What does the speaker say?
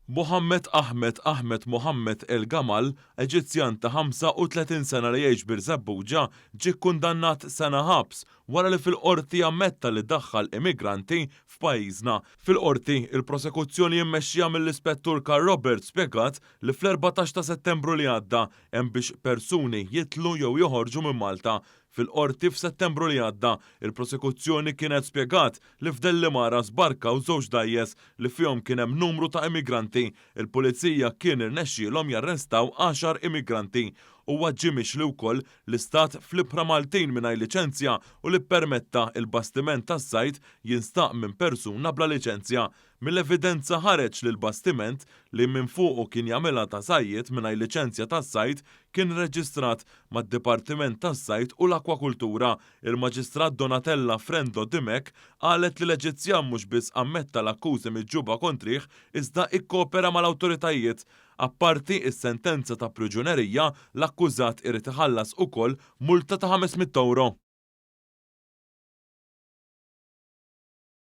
Mohammed Ahmed Ahmed Mohammed El Gamal, Eġizzjan ta' 35 sena li jgħix Birżebbuġa, ġie kkundannat sena ħabs wara li fil-Qorti ammetta li daħħal immigranti f'pajjiżna. Fil-Qorti, il-prosekuzzjoni mmexxija mill-Ispettur Karl Roberts spjegat li fl-14 ta' Settembru li għadda hemm biex persuni jidħlu jew joħorġu minn Malta. Fil-Qorti f'Settembru li għadda, il-prosekuzzjoni kienet spjegat li f'Dellimara żbarkaw żewġ dgħajjes li fihom kien hemm numru ta' immigranti. Il-Pulizija kien irnexxielhom jarrestaw għaxar immigranti. Huwa ġie mixli wkoll li stat fl-ibħra Maltin mingħajr liċenzja u li ppermetta il-bastiment tas-sajd jinstaq minn persuna bla liċenzja. Mill-evidenza ħareġ li l-bastiment li minn fuqu kien jagħmilha ta' sajjied mingħajr liċenzja tas-sajd kien reġistrat mad-Dipartiment tas-Sajd u l-Akwakultura. Il-Maġistrat Donatella Frendo Dimech qalet li l-Eġizzjan mhux biss ammetta l-akkużi miġjuba kontrih iżda ikkopera mal-awtoritajiet. Apparti is-sentenza ta' priġunerija, l-akkużat irid iħallas ukoll multa ta' 500 ewro.